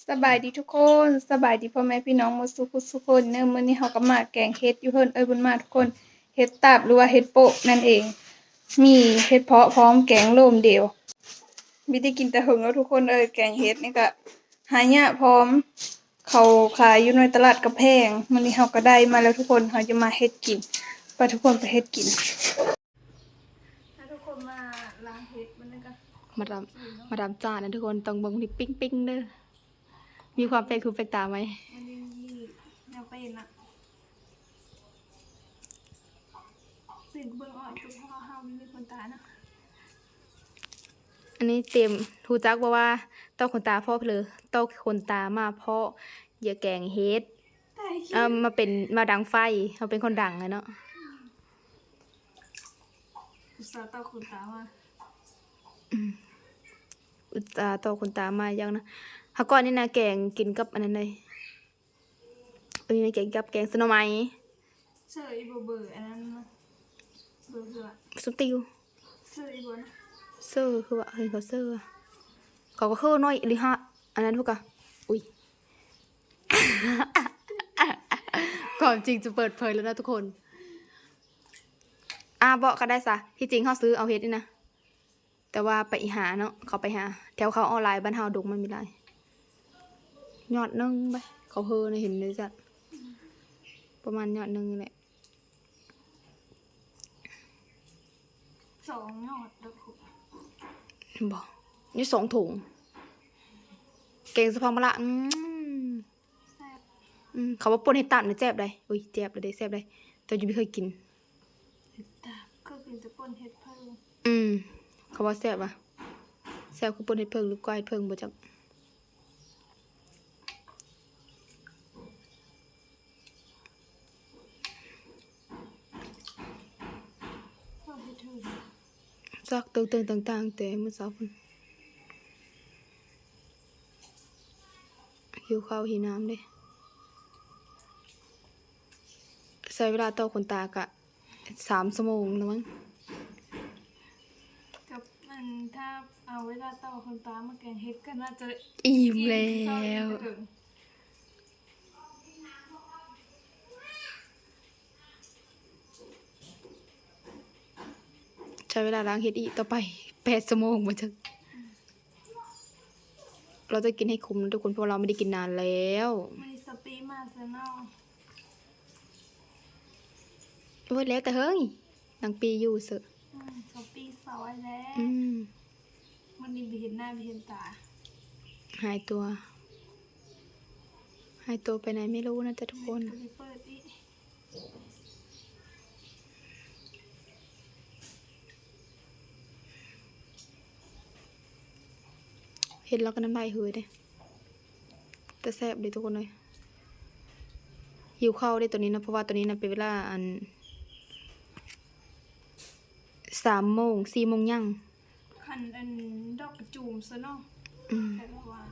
ສະບາຍດີທຸກຄົນ ສະບາຍດີພໍ່ແມ່ພີ່ນ້ອງໝົດສູ່ຜູ້ສູ່ຄົນເນີ. ມື້ນີ້ເຮົາກໍມາແກງເຫັດຢູ່ເຮືອນເອື້ອຍບຸນມາທຸກຄົນ ເຫັດຕາບ ຫຼືວ່າເຫັດໂປະນັ້ນເອງ. ມີເຫັດເພາະພ້ອມ ແກງໂລມດຽວ. ບໍ່ໄດ້ກິນແຕ່ເຫິງແລ້ວທຸກຄົນເອີຍ. ແກງເຫັດນີ້ກໍຫາຍາກພ້ອມ ເຂົາຂາຍຢູ່ໃນຕະຫຼາດກໍແພງ. ມື້ນີ້ເຮົາກໍໄດ້ມາແລ້ວທຸກຄົນ ເຮົາຈະມາເຮັດກິນ. ໄປທຸກຄົນໄປເຮັດກິນ. ໃຫ້ທຸກຄົນມາລ້າງເຫັດມັນນະກະ ມາດາມ ມາດາມຈານນະທຸກຄົນ ຕ້ອງເບິ່ງທີ່ປິ້ງໆເດີ. ມີຄວາມແປກຫູແປກຕາໄໝ? ມັນມີແນວເປັນນະ ເປັນເບິ່ງອອກ ເພາະວ່າເຮົາບໍ່ມີຄົນຕາເນາະ. ອັນນີ້ເຕັມ ຮູ້ຈັກບໍ່ວ່າຕໍ່ຂົນຕາເພາະເລີ ຕໍ່ຂົນຕາມາເພາະຢາແກງເຫັດ ເອີ ມາເປັນ ມາດັງໄຟ ເຮົາເປັນຄົນດັງແຫຼະເນາະ. ອຸດສ່າຕໍ່ຂົນຕາມາ ອືມ ອຸດສ່າຕໍ່ຂົນຕາມາຢ່າງນະ. ຫາກ່ອນນີ້ນະ ແກງກິນກັບອັນນັ້ນເລີຍ ອັນນີ້ນະ ແກງກັບແກງສະໜໍ່ໄມ້. ເຊີອີ່ບໍ່ເບີອັນນັ້ນນະ ເບີເທື່ອ ສົມຕິວ. ເຊີອີ່ບໍ່ນະ ເຊີຄືວ່າ ເຫັນເຂົາເຊີ ເຂົາກໍຄືນ້ອຍອີ່ຫຼີຫະ ອັນນັ້ນພຸ້ນກະ ອຸ້ຍ ຄວາມຈິງຈະເປີດເຜີຍແລ້ວນະທຸກຄົນ. ອາ ເບາະກໍໄດ້ຊະ ທີ່ຈິງເຮົາຊື້ເອົາເຫັດນີ້ນະ ແຕ່ວ່າໄປຫາເນາະ ເຂົາໄປຫາ ແຖວເຂົາອອນລາຍ ບ້ານເຮົາດົງມັນມີຫຼາຍ. ຍອດໜຶ່ງໄປ ເຂົາເຮີນະ ເຫັນໄດ້ຈັກ ປະມານຍອດໜຶ່ງນີ້ແຫຼະ. ສອງຍອດດອກ ບໍ່ ນີ້ສອງຖົງ ແກງສະເພາະມະລະ ອືມ ແຊບ ອືມ ເຂົາວ່າປົ່ນເຫັດຕາບນີ້ແຊບໃດ໋. ອຸ້ຍ ແຊບເດ້ ແຊບໃດ໋ ແຕ່ຢູ່ບໍ່ເຄີຍກິນ ເຫັດຕາບ ເຄີຍກິນແຕ່ປົ່ນເຫັດເຜິ້ງ. ອືມ ເຂົາວ່າແຊບວ່າ ແຊບຄືປົ່ນເຫັດເຜິ້ງ ຫຼືກ້ອຍເຫັດເຜິ້ງບໍ່ຈັກ. ຊັກເຕີງໆຕ່າງໆແຕ່ມື້ເຊົ້າພຸ້ນ ຫິວເຂົ້າຫິວນ້ຳເດ້. ໃຊ້ເວລາຕໍ່ຂົນຕາກະ ສາມຊົ່ວໂມງແລ້ວມັ້ງ ກັບອັນ ຖ້າເອົາເວລາຕໍ່ຂົນຕາມາແກງເຫັດກໍໜ້າຈະອີ່ມແລ້ວ. ໃຊ້ເວລາລ້າງເຫັດອີກຕໍ່ໄປແປດຊົ່ວໂມງບໍ່ຈັກ. ເຮົາຈະກິນໃຫ້ຄຸ້ມນະທຸກຄົນ ເພາະວ່າເຮົາບໍ່ໄດ້ກິນນານແລ້ວ. ມື້ນີ້ສະປີມາຊະເນາະ ໂອ້ຍ ແລ້ວແຕ່ເຮີ້ຍ ນາງປີຢູ່ເສີ. ອືມ ສະປີຊອຍແລ້ວ. ອືມ ມື້ນີ້ບໍ່ເຫັນໜ້າບໍ່ເຫັນຕາ ຫາຍຕົວ ຫາຍຕົວໄປໃນໄມ່ຮູ້ນະຈະທຸກຄົນ. ເປີດອີກ ເຫັນແລ້ວກໍນ້ຳລາຍເຮີຍເດ້ ແຕ່ແຊບເດ້ທຸກຄົນເອີຍ. ຫິວເຂົ້າເດ້ຕອນນີ້ນະ ເພາະວ່າຕອນນີ້ນະເປັນເວລາອັນ ສາມໂມງ ສີ່ໂມງຫຍັງ. ຄັນອັນດອກກະຈູມຊະເນາະ. ອືມ ແຕ່ລະວານ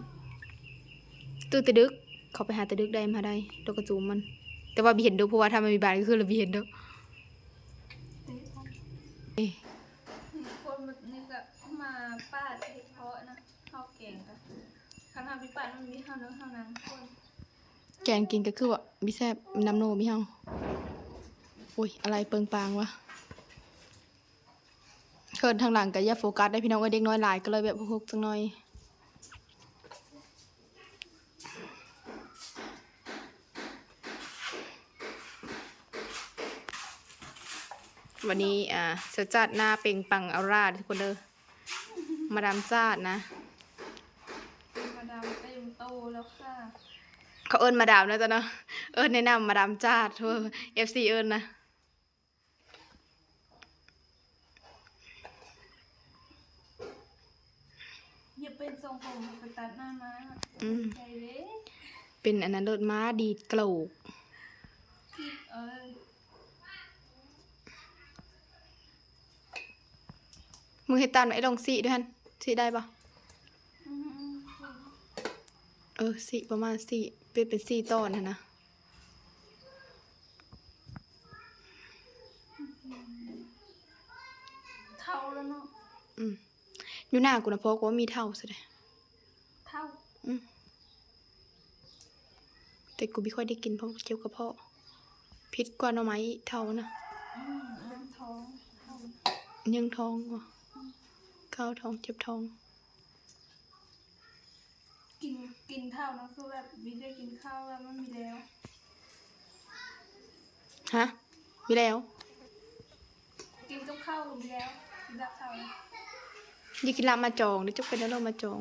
ຕື່ນແຕ່ດຶກ ເຂົາໄປຫາແຕ່ດຶກໄດ້ມາໄດ້ດອກກະຈູມມັນ ແຕ່ວ່າບໍ່ເຫັນດົກ ເພາະວ່າຖ້າມັນມີບານກໍຄືລະບໍ່ເຫັນດອກ. ເອີ ຄົນແບບນີ້ກໍມາປາດເຮັດເພາະນະ ເຮົາແກງກໍ ຄັນເຮົາໄປປາດມັນມີເຮົາເນາະ ເຮົານາງຄົນ ແກງກິນກໍຄືວ່າບໍ່ແຊບ ນ້ຳໂນມີເຮົາ. ໂອ້ຍ ອາໄລເປິງປາງວ່າ ເຂີນທາງຫຼັງກໍຢ່າໂຟກັສໄດ້ພີ່ນ້ອງເອີຍ ເດັກນ້ອຍຫຼາຍກໍເລີຍແບບຫົກໆຈັກໜ່ອຍ. ວັນນີ້ ອ່າ ສະຈັດໜ້າເປັງປັງອາຣາທຸກຄົນເດີ. ມາດາມຈາດນະ ມາດາມເຕັມໂຕແລ້ວຄ່ະ. ເຂົາເອີ້ນມາດາມແລ້ວຈ້ະເນາະ ເອີ້ນໃນນາມມາດາມຈາດ ເອີບຊີເອີ້ນນະ. ຢ່າເປັນຊົງຜົມ ໄປຕັດໜ້າມາ. ອືມ ໃຈເດ້ ເປັນອັນນັ້ນໂລດ ມາດີດໂກລກ ເອີ. ມຶງເຮັດຕາມໄອ້ລົງສີດ້ວຍຫັ້ນ ສີໄດ້ບໍ່? ອືມ ເອີ ສີປະມານສີ ເປັນ ເປັນສີຕອນຫັ້ນນະ. ເຖົ້າແລ້ວເນາະ. ອືມ ຢູ່ໜ້າກູນະ ພໍ່ກໍວ່າມີເຖົ້າຊະເດ. ເຖົ້າ ອືມ. ແຕ່ກູບໍ່ຄ່ອຍໄດ້ກິນ ເພາະເຈັບກະເພາະ ຜິດກວ່າໜໍ່ໄມ້ເຖົ້ານະ. ອືມ ຍັງທ້ອງ ຍັງທ້ອງບໍ? ອືມ ຄາວທ້ອງ ເຈັບທ້ອງ. ກິນ ກິນເຂົ້ານະ ຄືແບບມີແຕ່ກິນເຂົ້າແລ້ວມັນມີແລ້ວ. ຮະ? ມີແລ້ວ? ກິນກັບເຂົ້າກໍມີແລ້ວ ກິນກັບເຂົ້ານະ. ຢ່າກິນລາບໝາກຈອງເດີ ເຈົ້າເປັນແນວໂລມາຈອງ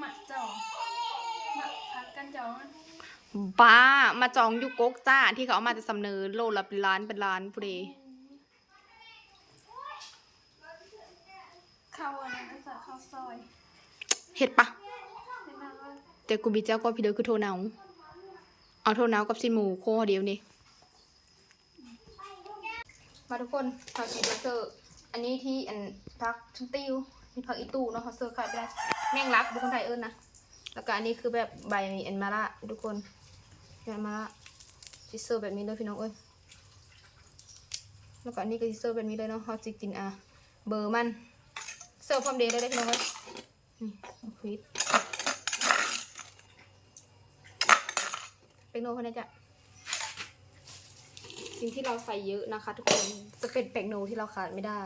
ໝາກຈອງ ໝາກຜັກກັນຈອງ. ບ້າ ໝາກຈອງຢູ່ກົກຈ້າ ທີ່ເຂົາເອົາມາແຕ່ສຳເໜີ ໂລລະເປັນລ້ານເປັນລ້ານພຸ້ນເດ. ເຂົ້າອັນນັ້ນເຈົ້າ ເຂົ້າຊອຍ ເຮັດປະ? ເຮັດມາເລີຍ. ແຕ່ກູມີແຈ່ວກໍພີເດີ ຄືໂທເນົາ ເອົາໂທເນົາກັບຊີ້ນໝູໂຄດຽວນີ້. ມາທຸກຄົນ ເຮົາຊິມາເສີບ ອັນນີ້ທີ່ອັນຜັກທັງຕິວ ມີຜັກອີ່ຕູ່ເນາະ ເຮົາເສີບຂາດບໍ່ໄດ້ ແມງລັກບໍ່ຄົນໄທເອີ້ນນະ. ແລ້ວກໍອັນນີ້ຄືແບບໃບອັນມາລະທຸກຄົນ ໃບມາລະ ຊິເສີບແບບນີ້ເລີຍພີ່ນ້ອງເອີຍ. ແລ້ວກໍອັນນີ້ກໍຊິເສີບແບບນີ້ເລີຍເນາະ ເຮົາຊິກິນ ອ່າ ເບີມັນ ເສີບພ້ອມເດເລີຍເດີພີ່ນ້ອງເອີຍ. ນີ້ ຄວິດ ແປ້ງໂນເພິ່ນນະຈ໊ະ ສິ່ງທີ່ເຮົາໃສ່ເຍີະນະຄະທຸກຄົນ ຈະເປັນແປ້ງໂນທີ່ເຮົາຂາດໄມ່ໄດ້.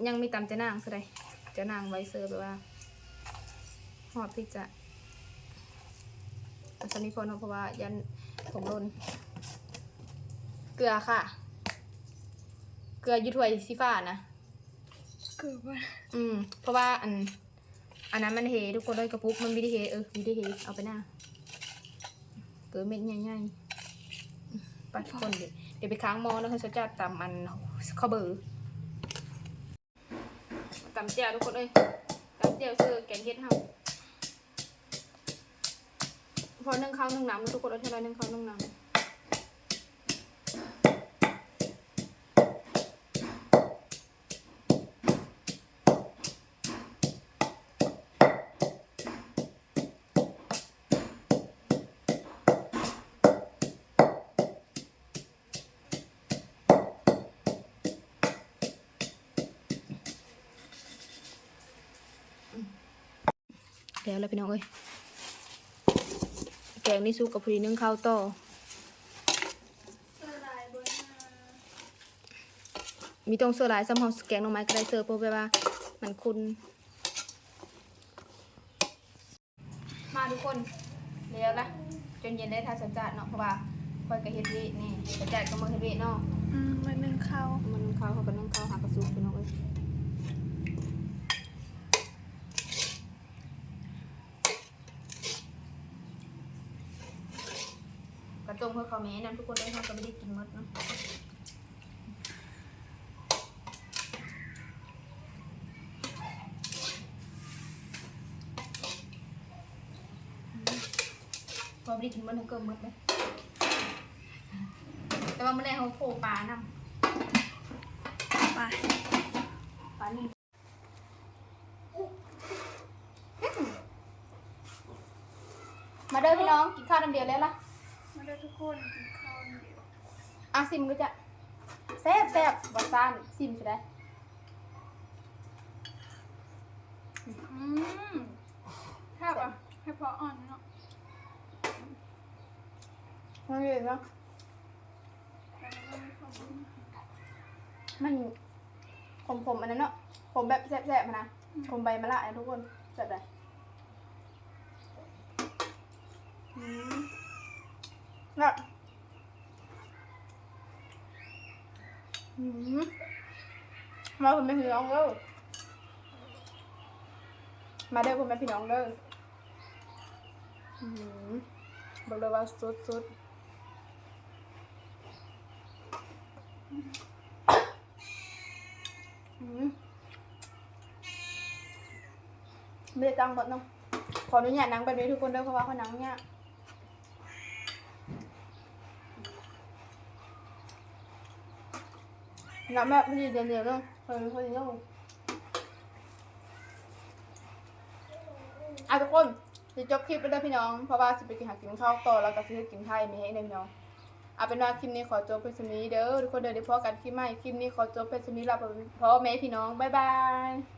ຍັງມີຕຳຈະນາງຊະໃດ ຈະນາງໄວ້ເສີບ ແບບວ່າຮອດທີ່ຈະ ເອົາສ່ຳນີ້ພໍເນາະ ເພາະວ່າຢ້ານຜົງຫຼົ່ນ. ເກືອຄ່ະ ເກືອຢູ່ຖ້ວຍສີຟ້ານະ. ເກືອບໍ່? ອືມ ເພາະວ່າອັນ ອັນນັ້ນມັນເຮທຸກຄົນເອີຍ ກະປຸກມັນມີແຕ່ເຮ ເອີ ມີແຕ່ເຮ ເອົາໄປໜ້າ. ເກີເມັດໃຫຍ່ໆ ປາດຄົນເດ ດຽວໄປຄ້າງໝໍ້ເດີ ເຮົາຈະຕຳອັນເຂົ້າເບີ ຕຳແຈ່ວທຸກຄົນເອີຍ ຕຳແຈ່ວເສີແກງເຫັດເຮົາ. ພໍໜຶ້ງເຂົ້າໜຶ້ງນ້ຳເນາະທຸກຄົນເອີຍ ເທົ່ານັ້ນໜຶ້ງເຂົ້າໜຶ້ງນ້ຳ. ແລ້ວລະພີ່ນ້ອງເອີຍ ແກງນີ້ສຸກກໍພໍດີໜຶ້ງເຂົ້າຕໍ່. ມີຕ້ອງເສີຫຼາຍ ສ່ຳເຮົາແກງໜໍ່ໄມ້ກໍໄດ້ເສີ ເພາະແບບວ່າມັນຂຸ່ນ. ມາທຸກຄົນ ແລ້ວລະ ຈົນເຢັນໄດ້ຖ້າສັນຈາດເນາະ ເພາະວ່າຂ້ອຍກໍເຮັດວຽກແດ່ ສັນຈາດກໍມາເຮັດວຽກເນາະ. ອືມ ມາໜຶ້ງເຂົ້າ ມາໜຶ້ງເຂົ້າ ເຮົາກໍໜຶ້ງເຂົ້າຫາກະສຸກພີ່ນ້ອງເອີຍ. ກະຈົ່ງໃຫ້ເຂົາແມ່ນຳທຸກຄົນເດີ ເຮົາກໍບໍ່ໄດ້ກິນໝົດເນາະ. ເຮົາບໍ່ໄດ້ກິນໝົດ ເຮົາເກີບໝົດເດ້ ແຕ່ວ່າມື້ແລງເຮົາໂພປານຳ ປາ ປານີ້. ມາເດີພີ່ນ້ອງ ກິນເຂົ້ານຳດຽວແລ້ວລະ ມາເດີທຸກຄົນ ກິນເຂົ້ານຳດຽວ. ອ່ະ ຊິມເດີຈ້ະ ແຊບໆ ວ່າຊັ້ນ ຊິມຊິໄດ້. ອືມ ແຊບອະ ເຫັດເຜາະອ່ອນເນາະ ມັນເຢັນເນາະ. ມັນຂົມໆ ອັນນັ້ນເນາະ ຂົມແບບແຊບໆ ຫັ້ນນະ ອືມ ຂົມໃບມະລະນະທຸກຄົນ ແຊບໃດ. ອືມ ແຊບ ອືມ ມາເດີພໍ່ແມ່ພີ່ນ້ອງເດີ ມາເດີພໍ່ແມ່ພີ່ນ້ອງເດີ. ອືມ ບອກເລີຍວ່າສຸດໆ ອືມ ບໍ່ໄດ້ຕັ້ງເບິດເນາະ ຂໍອະນຸຍາດນັ່ງແບບນີ້ທຸກຄົນເດີ ເພາະວ່າຂ້ອຍນັ່ງຍາກ ນັ່ງແບບພໍດີດຽວໆ ເນາະ ເອີ ພໍດີເນາະ. ອ່ະ ທຸກຄົນ ຊິຈົບຄລິບແລ້ວເດີພີ່ນ້ອງ ເພາະວ່າຊິໄປກິນ ຫາກິນເຂົ້າຕໍ່ ແລ້ວກໍຊິເຮັດກິນຖ້າອີ່ແມ່ເອງເດີພີ່ນ້ອງ. ເອົາເປັນວ່າຄລິບນີ້ຂໍຈົບພຽງສ່ຳນີ້ເດີທຸກຄົນເດີ ໄດ້ພໍ້ກັນຄລິບໃໝ່ ຄລິບນີ້ຂໍຈົບພຽງສ່ຳນີ້ລະ ພໍ່ແມ່ພີ່ນ້ອງ ບາຍບາຍ.